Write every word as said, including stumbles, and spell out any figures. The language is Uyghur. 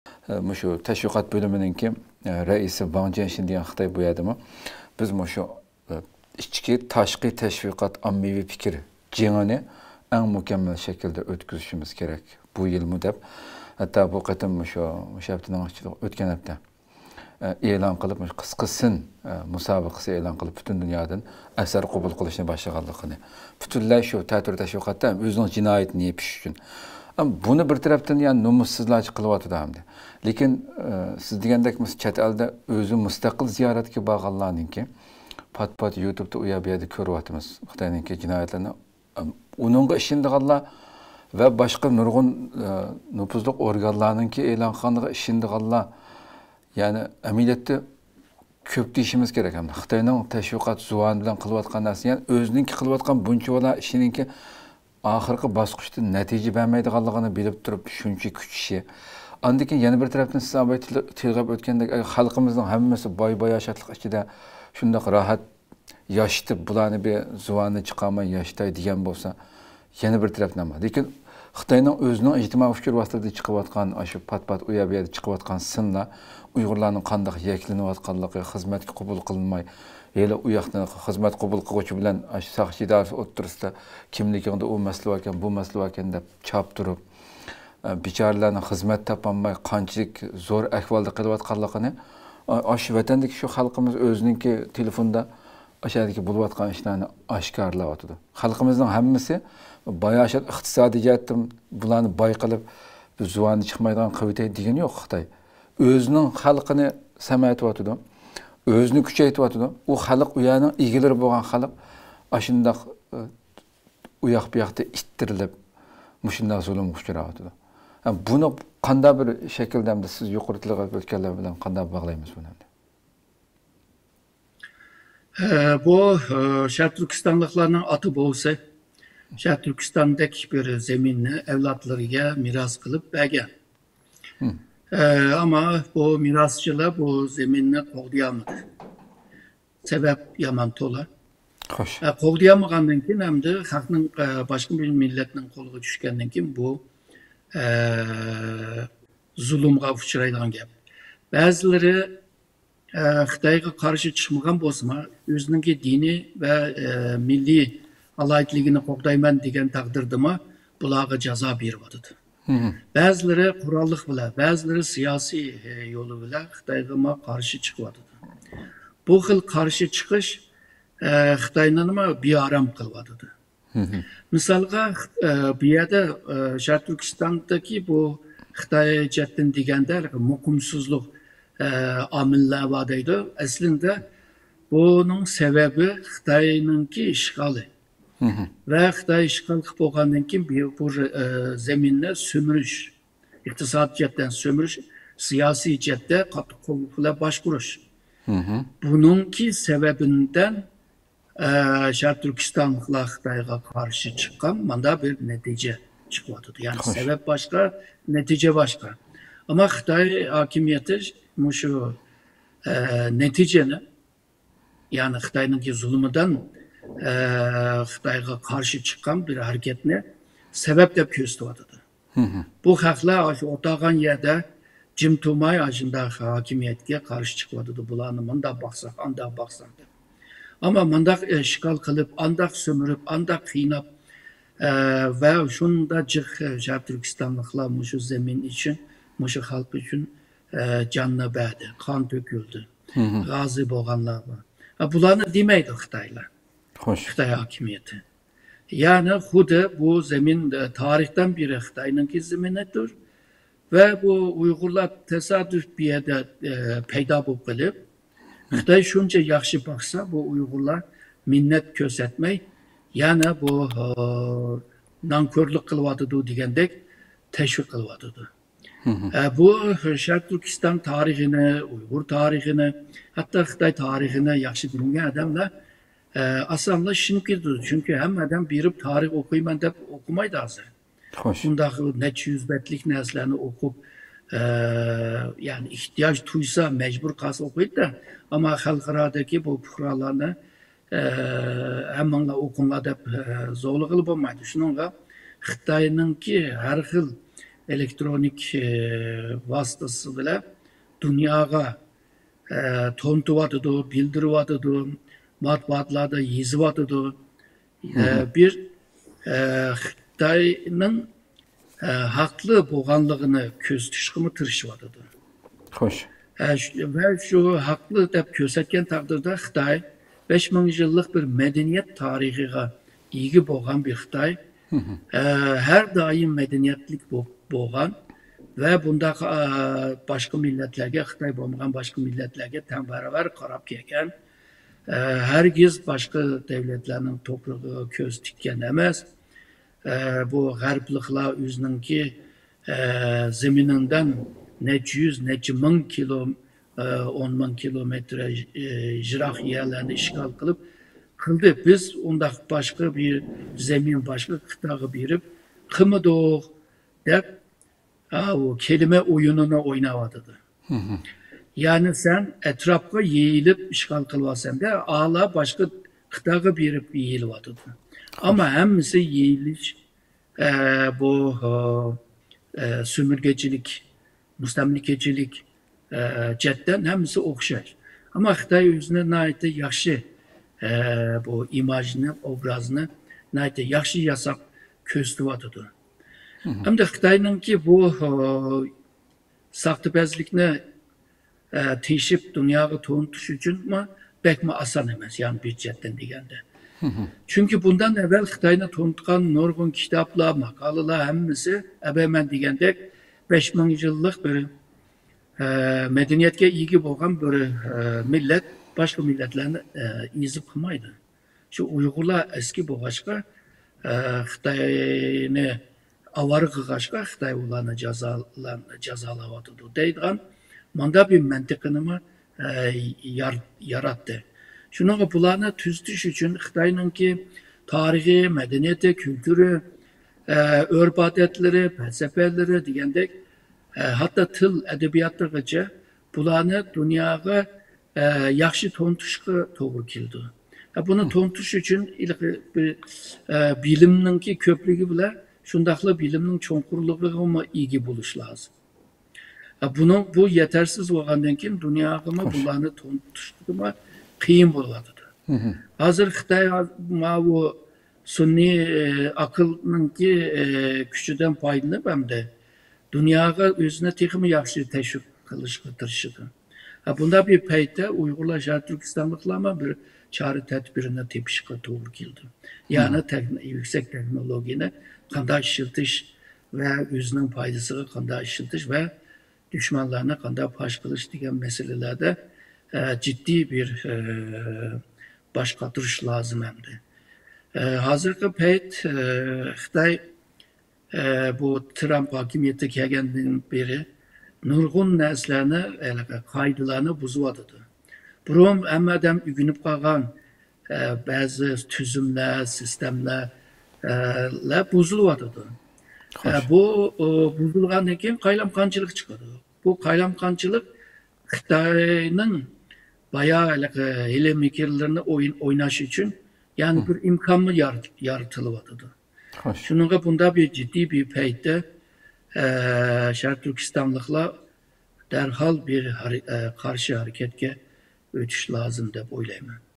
ئە، مۇشۇ تەشۋىقات بۆلۈمىنىڭكى، ئە، رەئىسى ۋاڭ جيەنشىن دېگەن خىتاي بۇ يەردىمۇ، بىز مۇشۇ، ئە، ئىچكى، تاشقى تەشۋىقات، ئاممىۋى پىكىر جېڭىنى ئەڭ مۇكەممەل شەكىلدە ئۆتكۈزۈشىمىز كېرەك بۇ يىلمۇ دەپ، ھەتتا بۇ قېتىم مۇشۇ، مۇشۇ ھەپتىنىڭ ئىچىدە، ئۆتكەن ھەپتە، ئە، ئېلان قىلىپ، مۇشۇ قىسقا سىن، ئە، مۇسابىقىسى ئېلان قىلىپ، پۈتۈن دۇنيادىن ئەسەر قوبۇل قىلىشنى باشلىغانلىقىنى، پۈتۈنلەي شۇ تەتۈر تەشۋىقاتتا ئۆزىنىڭ جىنايىتىنى يېپىش ئۈچۈن. ئەم، بۇنى بىر تەرەپتىن، يەنى نومۇسسىزلارچە قىلىۋاتىدۇ ئەمدى. لېكىن، ئە، سىز دېگەندەك، مىس-، چەت ئەلدە ئۆزى مۇستەقىل زىيارەتكە بارغانلارنىڭكى پات-پات يۇتۇبتا ئۇ يەر بۇ يەردە كۆرۈۋاتىمىز خىتاينىڭكى جىنايەتلىرىنى. ئەم، ئۇنىڭغا ئىشىنىدىغانلار ۋە باشقا نۇرغۇن، ئە، نوپۇزلۇق ئورگانلارنىڭكى ئېلان قىلغانلىقىغا ئىشىنىدىغانلار، يەنى ئەمەلىيەتتە كۆپ دېيىشىمىز كېرەك ھەمدە خىتاينىڭ تەشۋىقات زۇۋانى بىلەن قىلىۋاتقان نەرسە، يەنى ئۆزىنىڭكى قىلىۋاتقان بۇنچىۋالا ئىشىنىڭكى ئاخىرقى باسقۇچتا نەتىجە بەرمەيدىغانلىقىنى بىلىپ تۇرۇپ شۇنچە كۈچىشى. ئاندىن كېيىن يەنە بىر تەرەپتىن سىز ئاۋۋال تىل-، تىلغاپ ئۆتكەندەك، ئەگەر خەلقىمىزنىڭ ھەممىسى باي-باياشاتلىق ئىچىدە شۇنداق راھەت ياشىتىپ، بۇلارنى بىر زۇۋاننى چىقارماي ياشىتاي دېگەن بولسا، يەنە بىر تەرەپلەم بار. لېكىن خىتاينىڭ ئۆزىنىڭ ئىجتىمائىي ئۇچۇر ۋاسىتىلىرىدا چىقىۋاتقان، ئاشۇ پات-پات ئۇ يەر بۇ يەردە چىقىۋاتقان سىنلار، ئۇيغۇرلارنىڭ قانداق يەكلىنىۋاتقانلىقى، خىزمەتكە قوبۇل قىلىنماي، ھېلى ئۇ ياقتىن خىزمەت قوبۇل قىلغۇچى بىلەن ئاشۇ ساقچى ئىدارىسى ئوتتۇرىسىدا كىملىكىڭدە ئۇ مەسىلە باركەن، بۇ مەسىلە باركەن دەپ چاپتۇرۇپ، ئە، بىچارىلەرنىڭ خىزمەت تاپالماي قانچىلىك زور ئەھۋالدا قېلىۋاتقانلىقىنى، ئا-، ئاشۇ ۋەتەندىكى شۇ خەلقىمىز ئۆزىنىڭكى تېلېفوندا ئاشۇ يەردىكى بولۇۋاتقان ئىشلارنى ئاشكارىلاۋاتىدۇ. خەلقىمىزنىڭ ھەممىسى باياشات ئىقتىسادىي جەھەتتىن بۇلارنى باي قىلىپ، بىز زۇۋانى چىقمايدىغان قىلىۋېتەي دېگىنى يوق خىتاي. ئۆزىنىڭ خەلقىنى سەمەيتىۋاتىدۇ، ئۆزىنى كۈچەيتىۋاتىدۇ. ئۇ خەلق، ئۇ يەرنىڭ ئىگىلىرى بولغان خەلق ئاشۇنداق، ئە، ئۇ ياق بۇ ياقتا ئىتتىرىلىپ، مۇشۇنداق زۇلۇمغا ئۇچراۋاتىدۇ. ھە، بۇنى قانداق بىر شەكىلدە ئەمدى سىز يۇقىرى تىلغا ئۆتكەنلەر بىلەن قانداق باغلايمىز بۇنى ئەمدى؟ ھە، بۇ، ئە، شەرقىي تۈركىستانلىقلارنىڭ ئاتا بوۋىسى، شەرقىي تۈركىستاندەك بىر زېمىننى ئەۋلادلىرىگە مىراس قىلىپ بەرگەن. ھە، ئەمما بۇ مىراسچىلار بۇ زېمىننى قوغدىيالمىدى. سەۋەب يامان تولا. خوش. ئە، قوغدىيالمىغاندىن كېيىن ئەمدى خەقنىڭ، ئە، باشقا بىر مىللەتنىڭ قولىغا چۈشكەندىن كېيىن بۇ، ئە، زۇلۇمغا ئۇچرايدىغان گەپ. بەزىلىرى، ئە، خىتايغا قارشى چىقمىغان بولسىمۇ، ئۆزىنىڭكى دىنىي ۋە، ئە، مىللىي ئالاھىدىلىكىنى قوغدايمەن دېگەن تەقدىردىمۇ بۇلارغا جازا بېرىۋاتىدۇ. بەزىلىرى قوراللىق بىلەن، بەزىلىرى سىياسىي، ئە، يولى بىلەن خىتايغىمۇ قارشى چىقىۋاتىدۇ. بۇ خىل قارشى چىقىش، ئە، خىتاينىمۇ بىئارام قىلىۋاتىدۇ. مىسالغا، ئە، بۇ يەردە، ئە، شەرقىي تۈركىستاندىكى بۇ خىتاي جەھەتتىن دېگەندە مۇقىمسىزلىق، ئە، ئامىللار بار دەيدۇ. ئەسلىندە بۇنىڭ سەۋەبى خىتاينىڭكى ئىشغالى. ۋە خىتاي ئىشغال قىلىپ بولغاندىن كېيىن بۇ، بۇ، ئە، زېمىننى سۈمۈرۈش، ئىقتىسادىي جەھەتتىن سۈمۈرۈش، سىياسىي جەھەتتە قاتتىق قوللۇق بىلەن باشقۇرۇش. بۇنىڭكى سەۋەبىدىن، ئە، شەرقىي تۈركىستانلىقلار خىتايغا قارشى چىققان مانداق بىر نەتىجە چىقىۋاتىدۇ. يەنى خوش. سەۋەب باشقا، نەتىجە باشقا. ئەمما خىتاي ھاكىمىيىتى مۇشۇ، ئە، نەتىجىنى، يەنى خىتاينىڭكى زۇلۇمىدىن، ئە، خىتايغا قارشى چىققان بىر ھەرىكەتنى سەۋەب دەپ كۆرسىتىۋاتىدۇ. بۇ خەقلەر ئاشۇ ئولتۇرغان يەردە جىم تۇرماي، ئاشۇنداق ھاكىمىيەتكە قارشى چىقىۋاتىدۇ. بۇلارنى مۇنداق باقساق، ئانداق باقساق دەپ. ئەمما مۇنداق ئىشغال قىلىپ، ئانداق سۈمۈرۈپ، ئانداق قىيناپ، ئە، ۋە شۇنداق جىق، ئە، شەرقىي تۈركىستانلىقلار مۇشۇ زېمىن ئۈچۈن، مۇشۇ خەلق ئۈچۈن، ئە، جاننى بەردى، قان تۆكۈلدى، غازى بولغانلار بار. ئە، بۇلارنى دېمەيدۇ خىتايلار. خوش. خىتاي ھاكىمىيىتى. يەنى خۇددى بۇ زېمىن، ئە، تارىختىن بېرى خىتاينىڭكى زېمىنىدۇر. ۋە بۇ ئۇيغۇرلار تاسادىپ بۇ يەردە، ئە، پەيدا بولۇپ قېلىپ، خىتاي شۇنچە ياخشى باقسا، بۇ ئۇيغۇرلار مىننەت كۆرسەتمەي، يەنە بۇ، ئە، نانكۆرلۈك قىلىۋاتىدۇ دېگەندەك تەشۋىق قىلىۋاتىدۇ. ئە، بۇ شەرقىي تۈركىستان تارىخىنى، ئۇيغۇر تارىخىنى، ھەتتا خىتاي تارىخىنى ياخشى بىلمىگەن ئادەملەر، ئە، ئاسانلا ئىشىنىپ كېتىدۇ. چۈنكى ھەممە ئادەم بېرىپ تارىخ ئوقۇيمەن دەپ ئوقۇمايدۇ ھازىر. خوش. بۇنداق نەچچە يۈز بەتلىك نەرسىلەرنى ئوقۇپ، ئە، يەنى ئېھتىياج تۇيسا مەجبۇر قالسا ئوقۇيدۇ-دە. ئەمما خەلقئارادىكى بۇ پۇقرالارنى، ئە، ھەممىڭلار ئوقۇڭلار دەپ، ئە، زورلىغىلى بولمايدۇ. شۇنىڭغا خىتاينىڭكى ھەر خىل ئېلېكترونىك، ئە، ۋاسىتىسى بىلەن دۇنياغا، ئە، تونۇتۇۋاتىدۇ، بىلدۈرۈۋاتىدۇ، مەتبۇئاتلاردا يېزىۋاتىدۇ. ئە، بىر، ئە، خىتاينىڭ، ئە، ھەقلىق بولغانلىقىنى كۆرسىتىشكىمۇ تىرىشىۋاتىدۇ. خوش. ئە، شۇ، ۋە شۇ ھەقلىق دەپ كۆرسەتكەن تەقدىردە خىتاي بەش مىڭ يىللىق بىر مەدەنىيەت تارىخىغا ئىگە بولغان بىر خىتاي. ئە، ھەر دائىم مەدەنىيەتلىك بو-، بولغان ۋە بۇنداق، ئە، باشقا مىللەتلەرگە، خىتاي بولمىغان باشقا مىللەتلەرگە تەڭ باراۋەر قاراپ كەلگەن. ئە، ھەرگىز باشقا دەۋلەتلەرنىڭ توپرىقىغا كۆز تىككەن ئەمەس. ئە، بۇ غەربلىكلەر ئۆزىنىڭكى، ئە، زېمىنىندىن نەچچە يۈز، نەچچە مىڭ كىلو، ئە، ئون مىڭ كىلومېتىر، ئە، يىراق يەرلەرنى ئىشغال قىلىپ قىلدى. بىز ئۇنداق باشقا بىر زېمىن، باشقا قىتئەگە بېرىپ قىلمىدۇق دەپ، ئاۋۇ كەلىمە ئويۇنىنى ئويناۋاتىدۇ. يەنى سەن ئەتراپقا يېيىلىپ ئىشغال قىلىۋاتىسەن-دە، ئالا باشقا قىتئەگە بېرىپ يېيىلىۋاتىدۇ. ئەمما ھەممىسى يېيىلىش، ئە، بۇ، ئە، سۆمۈرگەچىلىك، مۇستەملىكىچىلىك، ئە، جەھەتتىن ھەممىسى ئوخشاش. ئەمما خىتاي ئۆزىنى ناھايىتى ياخشى، ئە، بۇ ئىماژنى، ئوبرازنى ناھايىتى ياخشى ياساپ كۆرسىتىۋاتىدۇ. ھەمدە خىتاينىڭكى بۇ، ئە، ساختىپەزلىكنى، ئە، تېشىپ دۇنياغا تونۇتۇش ئۈچۈنمۇ بەكمۇ ئاسان ئەمەس، يەنى بىر جەھەتتىن دېگەندە. چۈنكى بۇندىن ئەۋۋەل خىتاينى تونۇتقان نۇرغۇن كىتابلار، ماقالىلار ھەممىسى ئەبەمەن دېگەندەك بەش مىڭ يىللىق بىر، ئە، مەدەنىيەتكە ئىگە بولغان بىر، ئە، مىللەت باشقا مىللەتلەرنى، ئە، ئېزىپ قىلمايدۇ. شۇ ئۇيغۇرلار ئەسكى بولغاچقا، ئە، خىتاينى ئاۋارە قىلغاچقا، خىتاي ئۇلارنى جازالان-، جازالاۋاتىدۇ دەيدىغان مانداق بىر مەنتىقىنىمۇ، ئە، يار-، ياراتتى. شۇنىڭغا بۇلارنى تۈزىتىش ئۈچۈن خىتاينىڭكى تارىخى، مەدەنىيىتى، كۈلتۈرى، ئە، ئۆرپ-ئادەتلىرى، پەلسەپىلىرى دېگەندەك، ئە، ھەتتا تىل، ئەدەبىياتىغىچە بۇلارنى دۇنياغا، ئە، ياخشى تونۇتۇشقا توغرا كېلىدۇ. ئە، بۇنى تونۇتۇش ئۈچۈن ھېلىقى بىر، ئە، بىلىمنىڭكى كۆپلۈكى بىلەن شۇنداقلا بىلىمنىڭ چوڭقۇرلۇقىغىمۇ ئىگە بولۇش لازىم. ئە، بۇنىڭ، بۇ يېتەرسىز بولغاندىن كېيىن دۇنياغىمۇ بۇلارنى تونۇتۇشقىمۇ قىيىن بولۇۋاتىدۇ. ھازىر خىتاي ماۋۇ سۈنئىي، ئە، ئەقىلنىڭكى، ئە، كۈچىدىن پايدىلىنىپ ئەمدى دۇنياغا ئۆزىنى تېخىمۇ ياخشى تەشۋىق قىلىشقا تىرىشىدۇ. ھە، بۇنداق بىر پەيتتە ئۇيغۇرلار، شەرقىي تۈركىستانلىقلارمۇ بىر چارە تەدبىرىنى تېپىشقا توغرا كېلىدۇ. يەنى تېخ-، يۈكسەك تېخنولوگىيەنى قانداق ئىشلىتىش ۋە ئۆزىنىڭ پايدىسىغا قانداق ئىشلىتىش ۋە دۈشمەنلەرنى قانداق پاش قىلىش دېگەن مەسىلىلەردە، ئە، جىددىي بىر، ئە، باش قاتۇرۇش لازىم ئەمدى. ئە، ھازىرقى پەيت، ئە، خىتاي ئە، بۇ ترامپ ھاكىمىيەتكە كەلگەندىن بېرى نۇرغۇن نەرسىلەرنى، ھېلىقى قائىدىلەرنى بۇزۇۋاتىدۇ. بۇرۇن ھەممە ئادەم ئۆگىنىپ قالغان، ئە، بەزى تۈزۈملەر، سىستېمىلەر، ئە، لەر بۇزۇلۇۋاتىدۇ. ئە، بۇ، ئۇ، بۇزۇلغاندىن كېيىن قايلامقانچىلىق چىقىدۇ. بۇ قايلامقانچىلىق خىتاينىڭ بايا ھېلىقى ھىيلە-مىكىرلىرىنى ئويۇن-، ئويناش ئۈچۈن يەنى بىر ئىمكانمۇ يار-، يارىتىلىۋاتىدۇ. شۇنىڭغا بۇنداق بىر جىددىي بىر پەيتتە، ئە، شەرقىي تۈركىستانلىقلار دەرھال بىر ھەر-، ئە، قارشى ھەرىكەتكە ئۆتۈش لازىم دەپ ئويلايمەن.